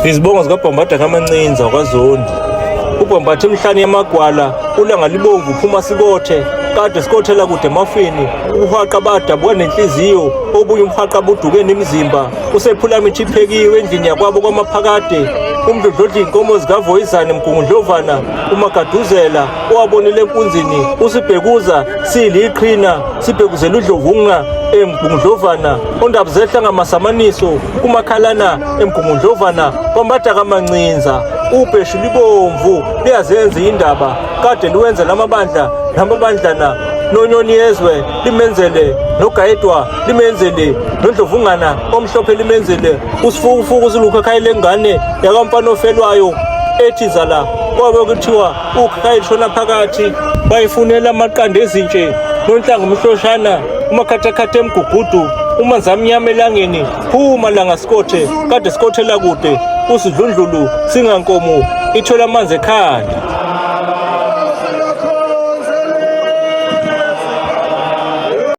Izibongo zikaBhambatha kaMancinza wakwaZondi. UBhambatha emhlane yamagwala, ulanga libomvu phuma sikothe, kade sikothela kude emafini, ubuhwaqa badabuka nenhliziyo, obunye ubuhwaqa buduke nemizimba, usephula mithi iphekiwe endlini yakwabo kwamaphakade, umdludludla inkomo zikaVoyizane Mgungundlovana, uMagaduzela owabonile empunzini, usibhekuza siliqhina, sibhekuzela udlovunga emgungundlovana, ondaba zehla ngamasamaniso kumakhalana emgungundlovana kwambatha kamancinza ubheshu libomvu liyazenza indaba kade liwenza lamabandla namabandlana nonyoni yezwe limenzele nogayedwa limenzele nondlovungana omhlophe limenzele usifukufuku silukhakhayi lengane yakamfana ofelwayo ethi zala kwabe kuthiwa ukhakhayi lishona phakathi bayifunela amaqanda ezintshe nonhlanga umhloshana umakhathakhatha emgugudu umanzamnyama elangeni phuma langa sikothe kade sikothela kude usidlundlulu singankomo ithola amanzi ekhanda.